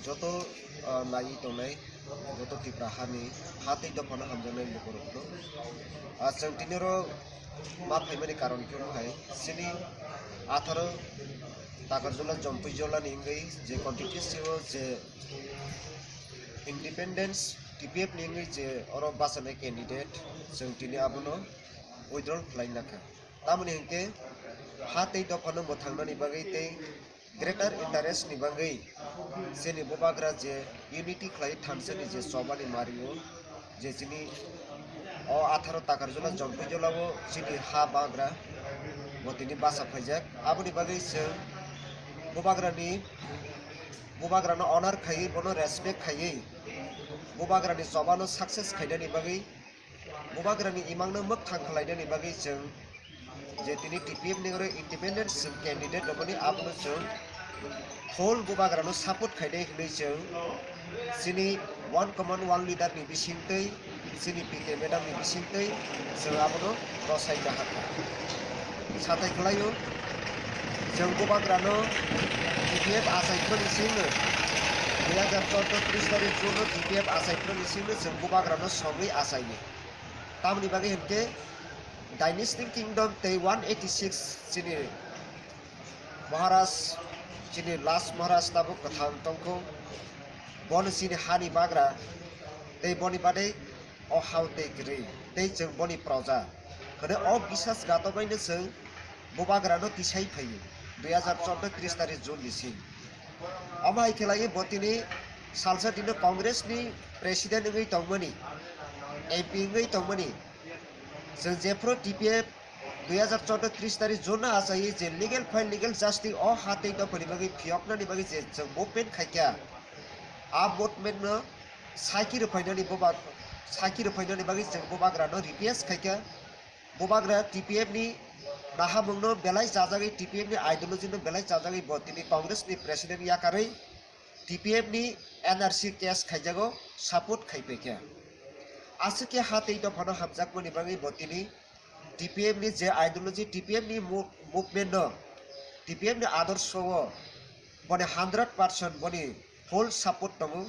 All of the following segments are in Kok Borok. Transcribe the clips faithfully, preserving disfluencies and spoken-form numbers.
Joto, ah, naiwi tongnai, joto Tipra hani, ha tei dophano hamjaknai lukurokno. Ah, chwng tini oro ma phaimani karon khe wng hai, chini atharo Takarjala Jompuijala ni wngwi je constituency o je independence T P F ni wngwi je oro bachanai candidate, chwng tini abono withdraw khlai nakha. Tamoni hinkhe ha tei dophano mwthangnani bagwi tei greater interest ni bagwi chini bubagra je unity khlai thansa ni je choba ni mario je chini o atharo Takarjala Jompuijala o chini ha bagra bo tini basa phaijak. Aboni bagwi chwng bubagra ni, bubagra no honor khaiwi, bono respect khaiwi, bubagra ni choba no success khainani bagwi, bubagra ni imang no mwkthang khlainani bagwi chwng je tini T P F ni oro independent chwng candidate romani abono chwng full bubagra no support khainai hinwi chwng chini one common one leader ni bisingtwi, chini P K madam ni bisingtwi chwng abono rwsai nahakha. Sathai khlaio, chwng bubagra no T P F achai phani singno, dui hajar chordo tris tarik June no T P F achai phani singno chwng bubagra no sogwi achaini. Tamoni bagwi hinkhe Dynastic Kingdom tei one eighty six chini Maharaj, chini last Maharaj tabuk kwthang tongkho. Bono chini hani bagra tei boni badai o hao tei kwrwi tei chwng boni proja. Hwnwi o bisas gato baino chwng bubagrano tisai phaio dui hajar chordo tris tarik June ni sing. Omo hai khe laiwi bo tini salsa tini Congress ni president wngwi tongmani, M P wngwi tongmani. Chwng jephru T P F dui hajar chordo tris tarik June no achaiwi je legal file, legal justice o ha tei dophani bagwi phiyoknani bagwi je chwng movement khaikha, a movement no saki rwphainani bubagra, saki rwphainani bagwi chwng bubagra no request khaikha. Bubagra T P F ni nahamung no belai chajagwi, T P F ni ideology no belai chajagwi bo tini Congress ni president yakarwi T P F ni N R C case khaijago, support khaipaikha. Aswk khe ha tei dophano hamjakmani bagwi bo tini T P F ni je ideology, T P F ni mo-, movement no, T P F ni adorsho o boni hundred percent boni full support tongo.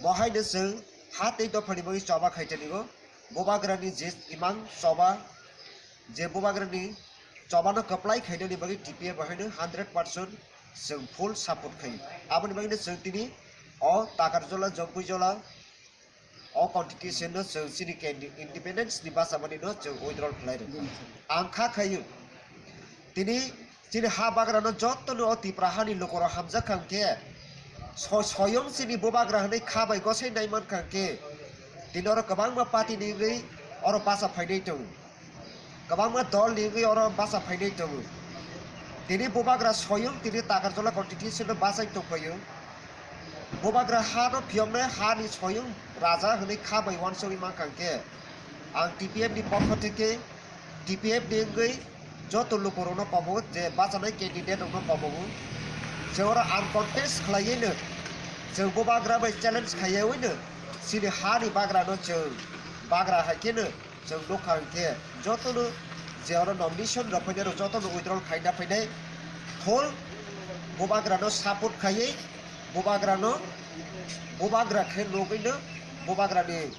Mo haino chwng ha tei dophani bagwi choba khaitanigo, bubagrani je imang choba, je bubagrani chobano kwplai khainani bagwi T P F bo haino hundred percent chwng full support khaio. Aboni bagwino chwng tini o Takarjala, Jompuijala, o constitution no chwng chini candi-, independence ni bachamani no chwng withdraw khlai rwkha. Ang kha khaio, tini chini ha bagra no joto no o Tipra hani lukurok hamjak kha hwnkhe, so-, soyong chini bubagra hwnwi kha bai gosai nai man kha hwnkhe, tini oro kwbangma party ni wngwi oro bacha phainai tongo. Kwbangma dol ni wngwi oro bacha phainai tongo. Tini bubagra soyung tini Takarjala constitution no bachai tongphaio. Bubagra ha no phiyoknai ha ni soyung raja hwnwi kha bai uansugwi mankha hwnkhe, ang T P F ni pokho theke T P F ni wngwi joto lukurokno kobogo je bachanai candidate rokno kobogo. Je oro uncontest khlaiwi no chwng bubagra bai challenge khaiwi no chini ha ni bagra no chwng bagra hai kheno chwng nukha hwnkhe jotono je oro nomination rok phainai rok jotono withdrawal khaina phainai full bubagrano support khaiwi bubagrano bubagra khe nugwino bubagrani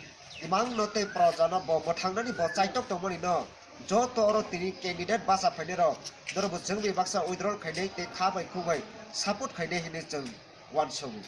imangno tei projano bo mwthangnani bo chaitok tongmani no joto oro tini candidate bacha phainai rok norokbo chwngni baksa withdrawal khainai tei kha bai khu bai support khainai hinwi chwng uansugo.